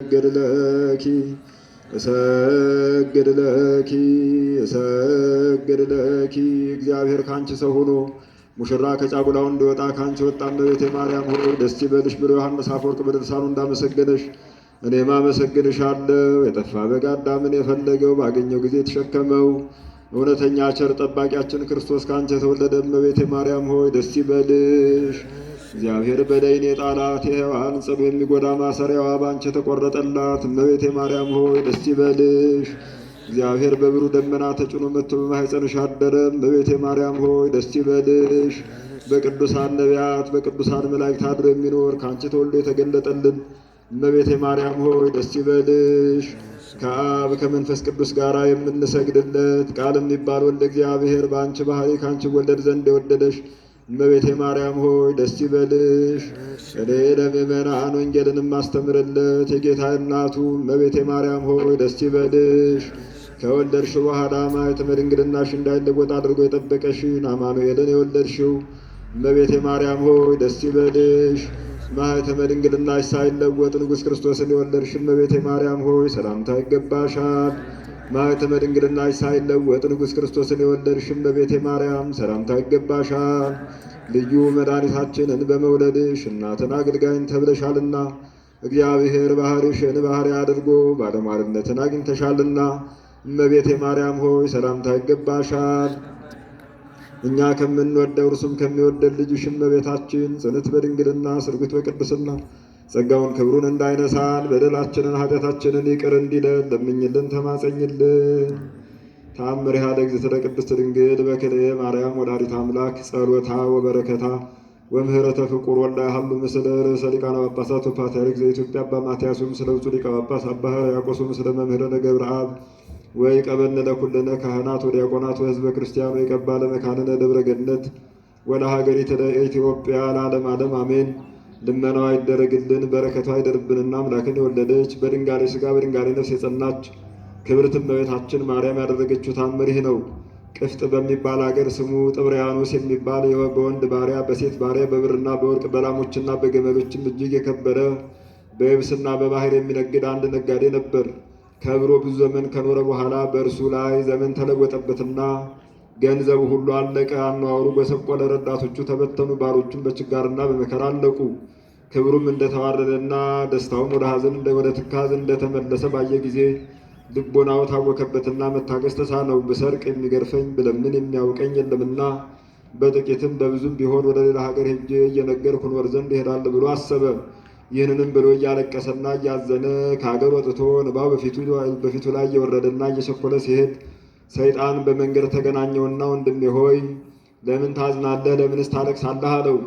እሰግድ ለኪ፣ እሰግድ ለኪ፣ እሰግድ ለኪ። እግዚአብሔር ካንቺ ሰው ሆኖ ሙሽራ ከጫጉላው እንዲወጣ ካንቺ ወጣ። እመቤቴ ማርያም ሆይ ደስ ይበልሽ ብሎ ዮሐንስ አፈወርቅ በድርሳኑ እንዳመሰገነሽ እኔም አመሰግንሻለሁ። የጠፋ በግ አዳምን የፈለገው ባገኘው ጊዜ የተሸከመው እውነተኛ ቸር ጠባቂያችን ክርስቶስ ከአንቺ የተወለደ እመቤቴ ማርያም ሆይ ደስ ይበልሽ። እግዚአብሔር በደይን የጣላት የሔዋን ጽኑ የሚጎዳ ማሰሪያዋ በአንቺ የተቆረጠላት እመቤቴ ማርያም ሆይ ደስ ይበልሽ። እግዚአብሔር በብሩህ ደመና ተጭኖ መጥቶ በማኅፀንሽ አደረ። እመቤቴ ማርያም ሆይ ደስ ይበልሽ። በቅዱሳን ነቢያት በቅዱሳን መላእክት አድሮ የሚኖር ከአንቺ ተወልዶ የተገለጠልን እመቤቴ ማርያም ሆይ ደስ ይበልሽ። ከአብ ከመንፈስ ቅዱስ ጋር የምንሰግድለት ቃል የሚባል ወልደ እግዚአብሔር በአንቺ ባህሪ ከአንቺ ወለድ ዘንድ የወደደሽ እመቤቴ ማርያም ሆይ ደስ ይበልሽ። እኔ ለምእመናን ወንጌልን የማስተምርለት የጌታ እናቱ እመቤቴ ማርያም ሆይ ደስ ይበልሽ። ከወለድሽ በኋላ ማኅተመ ድንግልናሽ እንዳይለወጥ አድርጎ የጠበቀሽን አማኑኤልን የወለድሽው እመቤቴ ማርያም ሆይ ደስ ይበልሽ። ማኅተመ ድንግልናሽ ሳይለወጥ ንጉሥ ክርስቶስን የወለድሽ እመቤቴ ማርያም ሆይ ሰላምታ ይገባሻል። ማኅተመ ድንግልናሽ ሳይለወጥ ንጉሥ ክርስቶስን የወለድሽ እመቤቴ ማርያም ሰላምታ ይገባሻል። ልዩ መድኃኒታችንን በመውለድሽ እናትን አገልጋይን ተብለሻልና እግዚአብሔር ባሕርሽን ባሕርይ አድርጎ ባለሟልነትን አግኝተሻልና እመቤቴ ማርያም ሆይ ሰላምታ ይገባሻል። እኛ ከምንወደው እርሱም ከሚወደድ ልጅሽ እመቤታችን ጽንዕት በድንግልና ስርጉት በቅድስና ጸጋውን ክብሩን እንዳይነሳን በደላችንን ኃጢአታችንን ይቅር እንዲለን ለምኝልን፣ ተማጸኝልን። ተአምሪሃ ለእግዝእትነ ቅድስት ድንግል በክልኤ ማርያም ወላዲተ አምላክ ጸሎታ ወበረከታ ወምህረተ ፍቁር ወልዳ ያህሉ ምስለ ርእሰ ሊቃነ ጳጳሳት ወፓትርያርክ ዘኢትዮጵያ አባ ማትያስ ምስለ ብፁዕ ሊቀ ጳጳስ አባ ሕርያቆስ ምስለ መምህርነ ገብረአብ ወይቀበነ ለኩልነ ካህናት ወዲያቆናት ወሕዝበ ክርስቲያን ወይቀባ ለመካንነ ደብረ ገነት ወለሀገሪተ ኢትዮጵያ ለዓለም ዓለም አሜን። ልመናዋ ይደረግልን በረከቷ ይደርብንና አምላክን የወለደች በድንጋሌ ሥጋ በድንጋሌ ነፍስ የጸናች ክብርት እመቤታችን ማርያም ያደረገችው ታምር ይህ ነው። ቅፍጥ በሚባል አገር ስሙ ጥብርያኖስ የሚባል በወንድ ባሪያ በሴት ባሪያ በብርና በወርቅ በላሞችና በገመሎችም እጅግ የከበረ በየብስና በባህር የሚነግድ አንድ ነጋዴ ነበር። ከብሮ ብዙ ዘመን ከኖረ በኋላ በእርሱ ላይ ዘመን ተለወጠበትና ገንዘቡ ሁሉ አለቀ። አነዋወሩ ጎሰቆለ። ረዳቶቹ ተበተኑ፣ ባሮቹም በችጋርና በመከራ አለቁ። ክብሩም እንደተዋረደና ደስታውም ወደ ሐዘን ወደ ትካዝ እንደተመለሰ ባየ ጊዜ ልቦናው ታወከበትና መታገስ ተሳነው። ብሰርቅ የሚገርፈኝ ብለምን የሚያውቀኝ የለምና በጥቂትም በብዙም ቢሆን ወደ ሌላ ሀገር ሄጄ እየነገርኩ እኖር ዘንድ እሄዳለሁ ብሎ አሰበ። ይህንንም ብሎ እያለቀሰና እያዘነ ከሀገር ወጥቶ እንባው በፊቱ ላይ እየወረደና እየቸኮለ ሲሄድ ሰይጣን በመንገድ ተገናኘውና ወንድሜ ሆይ ለምን ታዝናለህ? ለምንስ ታለቅሳለህ? አለው።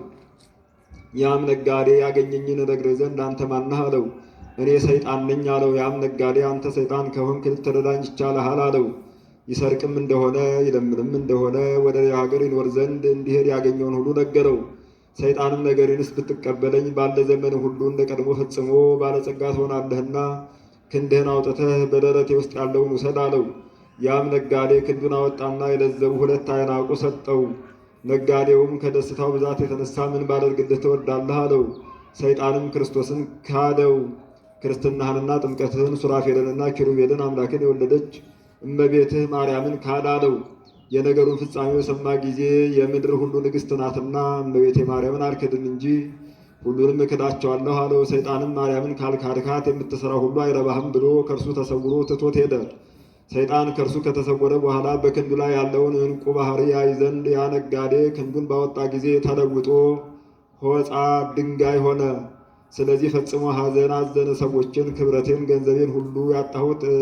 ያም ነጋዴ ያገኘኝን እነግርህ ዘንድ አንተ ማነህ? አለው። እኔ ሰይጣን ነኝ አለው። ያም ነጋዴ አንተ ሰይጣን ከሆንክ ልትረዳኝ ይቻልሃል አለው። ይሰርቅም እንደሆነ ይለምንም እንደሆነ ወደ ሌላ ሀገር ይኖር ዘንድ እንዲሄድ ያገኘውን ሁሉ ነገረው። ሰይጣንም ነገሬንስ ብትቀበለኝ ባለ ዘመን ሁሉ እንደ ቀድሞ ፈጽሞ ባለጸጋ ትሆናለህና ክንድህን አውጥተህ በደረቴ ውስጥ ያለውን ውሰድ አለው። ያም ነጋዴ ክንዱን አወጣና የለዘቡ ሁለት አይናቁ ሰጠው። ነጋዴውም ከደስታው ብዛት የተነሳ ምን ባደርግልህ ትወዳለህ አለው። ሰይጣንም ክርስቶስን ካደው። ክርስትናህንና ጥምቀትህን ሱራፌልንና ኪሩቤልን አምላክን የወለደች እመቤትህ ማርያምን ካድ አለው። የነገሩን ፍጻሜ በሰማ ጊዜ የምድር ሁሉ ንግሥት ናትና እመቤቴ ማርያምን አልክድም እንጂ ሁሉንም እክዳቸዋለሁ አለው። ሰይጣንም ማርያምን ካልካድካት የምትሠራው ሁሉ አይረባህም ብሎ ከእርሱ ተሰውሮ ትቶት ሄደ። ሰይጣን ከእርሱ ከተሰወረ በኋላ በክንዱ ላይ ያለውን ዕንቁ ባህሪ ያይ ዘንድ ያ ነጋዴ ክንዱን ባወጣ ጊዜ ተለውጦ ሆፃ ድንጋይ ሆነ። ስለዚህ ፈጽሞ ሐዘን አዘነ። ሰዎችን ክብረቴን፣ ገንዘቤን ሁሉ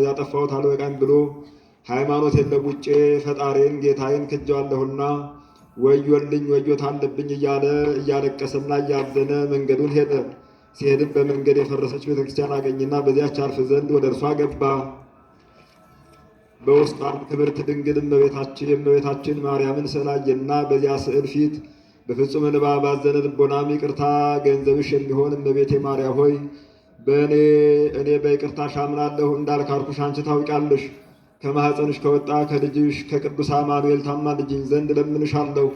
ያጠፋሁት አልበቃኝ ብሎ ሃይማኖቴን ለውጬ ፈጣሪን ጌታዬን ክጄዋለሁና ወዮልኝ ወዮት አለብኝ እያለ እያለቀሰና እያዘነ መንገዱን ሄደ። ሲሄድም በመንገድ የፈረሰች ቤተክርስቲያን አገኝና በዚያች አርፍ ዘንድ ወደ እርሷ ገባ። በውስጧም ክብርት ድንግል እመቤታችን የእመቤታችን ማርያምን ስዕል አየና በዚያ ስዕል ፊት በፍጹም እንባ ባዘነ ልቦናም ይቅርታ ገንዘብሽ የሚሆን እመቤቴ ማርያም ሆይ በእኔ እኔ በይቅርታሽ አምናለሁ እንዳልካድኩሽ አንቺ ታውቂያለሽ። ከማኅፀንሽ ከወጣ ከልጅሽ ከቅዱስ አማኑኤል ታማልጅኝ ዘንድ እለምንሻለሁ።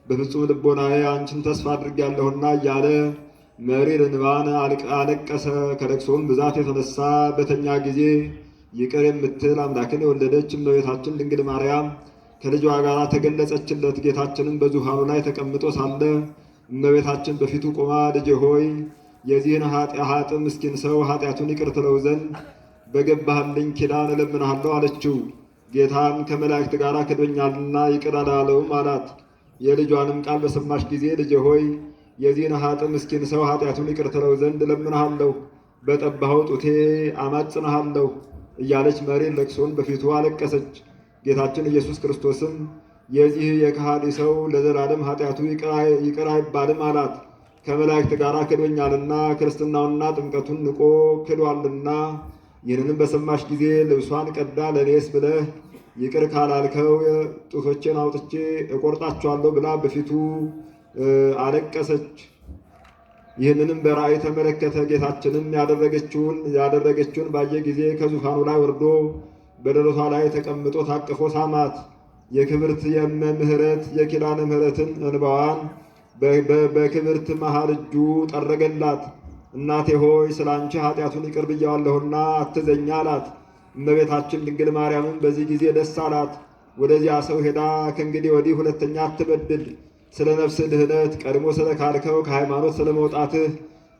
በፍጹም ልቦናዬ አንቺን ተስፋ አድርጌያለሁና እያለ መሪር እንባን አለቀሰ። ከለቅሶም ብዛት የተነሳ በተኛ ጊዜ ይቅር የምትል አምላክን የወለደች እመቤታችን ድንግል ማርያም ከልጇ ጋር ተገለጸችለት። ጌታችንም በዙፋኑ ላይ ተቀምጦ ሳለ እመቤታችን በፊቱ ቆማ ልጄ ሆይ የዚህን ኃጥእ ምስኪን ሰው ኃጢአቱን ይቅር ትለው ዘንድ በገባህልኝ ኪዳን እለምንሃለሁ አለችው። ጌታም ከመላእክት ጋር ክዶኛልና ይቅር አላለውም አላት። የልጇንም ቃል በሰማች ጊዜ ልጄ ሆይ የዚህን ኃጥእ ምስኪን ሰው ኃጢአቱን ይቅር ትለው ዘንድ እለምንሃለሁ፣ በጠባኸው ጡቴ አማጽንሃለሁ እያለች መሪር ለቅሶን በፊቱ አለቀሰች። ጌታችን ኢየሱስ ክርስቶስም የዚህ የከሃዲ ሰው ለዘላለም ኃጢአቱ ይቅር አይባልም አላት። ከመላእክት ጋር ክዶኛልና ክርስትናውንና ጥምቀቱን ንቆ ክዷልና። ይህንንም በሰማች ጊዜ ልብሷን ቀዳ ለእኔስ ብለህ ይቅር ካላልከው ጡቶቼን አውጥቼ እቆርጣቸዋለሁ ብላ በፊቱ አለቀሰች። ይህንንም በራእይ ተመለከተ። ጌታችንም ያደረገችውን ባየ ጊዜ ከዙፋኑ ላይ ወርዶ በደረቷ ላይ ተቀምጦ ታቅፎ ሳማት። የክብርት የእመ ምሕረት የኪዳነ ምሕረትን እንባዋን በክብርት መሃል እጁ ጠረገላት። እናቴ ሆይ ስለ አንቺ ኃጢአቱን ይቅር ብያዋለሁና አትዘኛ አላት። እመቤታችን ድንግል ማርያምን በዚህ ጊዜ ደስ አላት። ወደዚያ ሰው ሄዳ ከእንግዲህ ወዲህ ሁለተኛ አትበድል፣ ስለ ነፍስ ድህነት ቀድሞ ስለ ካድከው ከሃይማኖት ስለ መውጣትህ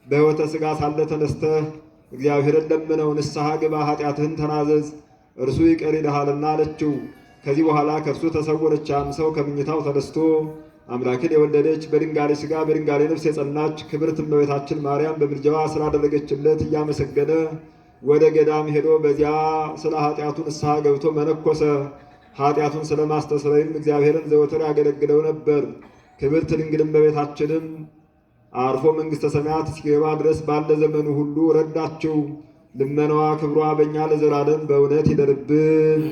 በሕይወተ ሥጋ ሳለ ተነስተህ እግዚአብሔርን ለምነው፣ ንስሐ ግባ፣ ኃጢአትህን ተናዘዝ፣ እርሱ ይቅር ይልሃልና አለችው። ከዚህ በኋላ ከእርሱ ተሰወረች። ያም ሰው ከምኝታው ተነስቶ አምላክን የወለደች በድንጋሌ ሥጋ በድንጋሌ ነፍስ የጸናች ክብርት እመቤታችን ማርያም በምልጃዋ ስላደረገችለት እያመሰገነ ወደ ገዳም ሄዶ በዚያ ስለ ኃጢአቱ ንስሐ ገብቶ መነኮሰ። ኃጢአቱን ስለማስተስረይም እግዚአብሔርን ዘወትር ያገለግለው ነበር። ክብርት ድንግል እመቤታችንም አርፎ መንግሥተ ሰማያት እስኪገባ ድረስ ባለ ዘመኑ ሁሉ ረዳችው። ልመናዋ ክብሯ በእኛ ለዘላለም በእውነት ይደርብን።